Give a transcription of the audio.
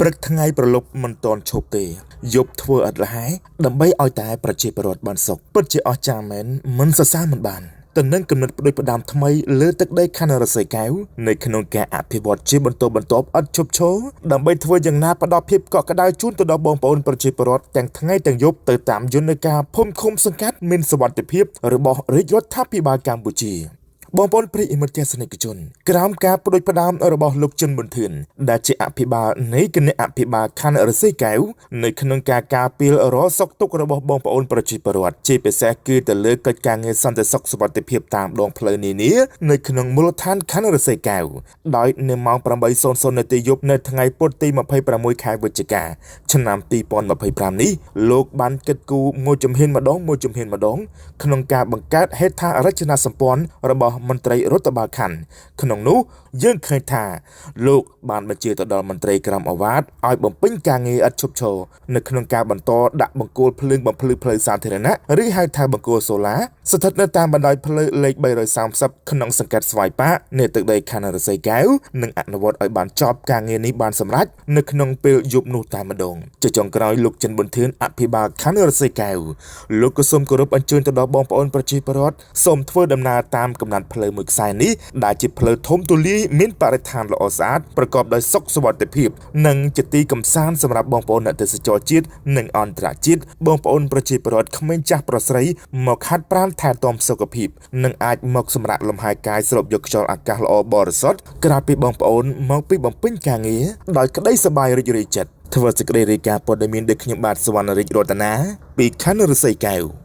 ព្រឹកថ្ងៃប្រលប់មិនតន់ឈប់ទេយប់ធ្វើឥតលហែដើម្បីឲ្យតែប្រជាពលរដ្ឋបានសុខពិតជាអស្ចារ្យមែនមិនសរសើរមិនបានទៅនឹងគំនិតផ្ដួចផ្ដើមថ្មីលើទឹកដីខណ្ឌរសីកែវនៅក្នុងការអភិវឌ្ឍជាបន្តបន្ទាប់ឥតឈប់ឈរដើម្បីធ្វើយ៉ាងណាផ្ដល់ភាពកក់ក្ដៅជូនទៅដល់បងប្អូនប្រជាពលរដ្ឋទាំងថ្ងៃទាំងយប់ទៅតាមយន្តការភូមិឃុំសង្កាត់មានសុវត្ថិភាពរបស់រាជរដ្ឋាភិបាលកម្ពុជាបងប្អូនប្រិយមិត្តទស្សនិកជនក្រោមការផ្ដួចផ្ដើមរបស់លោកជិនប៊ុនធឿនដែលជាអភិបាលនៃគណៈអភិបាលខណ្ឌរសីកែវនៅក្នុងការការពាររាល់សុខទុក្ខរបស់បងប្អូនប្រជាពលរដ្ឋជាពិសេសគឺទៅលើកិច្ចការងារសន្តិសុខសុវត្ថិភាពតាមដងផ្លូវនានានៅក្នុងមូលដ្ឋានខណ្ឌរសីកែវដោយនៅម៉ោង8:00នាទីយប់នៅថ្ងៃពុធទី26ខែវិច្ឆិកាឆ្នាំ2025នេះលោកបានគិតគូរមួយជំហានម្ដងមួយជំហានម្ដងក្នុងការបង្កើតហេដ្ឋារចនាសម្ព័ន្ធរបស់មន្ត្រីរដ្ឋបាលខណ្ឌក្នុងនោះយើងឃើញថាលោកបានបញ្ជាទៅដល់មន្ត្រីក្រមអាវ៉ាតឲ្យបំពេញការងារឥតឈប់ឈរនៅក្នុងការបន្តដាក់បង្គោលភ្លើងបំភ្លឺផ្លូវសាធារណៈឬហៅថាបង្គោលសូឡាស្ថិតនៅតាមបណ្ដោយផ្លូវលេខ330ក្នុងសង្កាត់ស្វាយប៉ាកនៃទឹកដីខណ្ឌរសីកែវនិងអនុវត្តឲ្យបានចប់ការងារនេះបានសម្រេចនៅក្នុងពេលយប់នោះតែម្ដងជាចុងក្រោយលោកចិនប៊ុនធឿនអភិបាលខណ្ឌរសីកែវលោកក៏សូមគោរពអញ្ជើញទៅដល់បងប្អូនប្រជាពលរដ្ឋសូមធ្វើដំណើរតាមកំណត់ផ្លូវមួយខ្សែនេះដែលជាផ្លូវធំទូលាយមានបរិស្ថានល្អស្អាតប្រកបដោយសុខសុវត្ថិភាពនិងជាទីកម្សាន្តសម្រាប់បងប្អូនអ្នកទេសចរជាតិនិងអន្តរជាតិបងប្អូនប្រជាពលរដ្ឋក្មេងចាស់ប្រុសស្រីមកហាត់ប្រាណថែទាំសុខភាពនិងអាចមកសម្រាកលំហែកាយស្រូបយកខ្យល់អាកាសល្អបរិសុទ្ធក្រៅពីបងប្អូនមកពីបំពេញការងារដោយក្តីសប្បាយរីករាយចិត្តធ្វើសេចក្តីរាយការណ៍ព័ត៌មានដោយខ្ញុំបាទសវណ្ណរាជរតនាពីខណ្ឌរសីកែវ។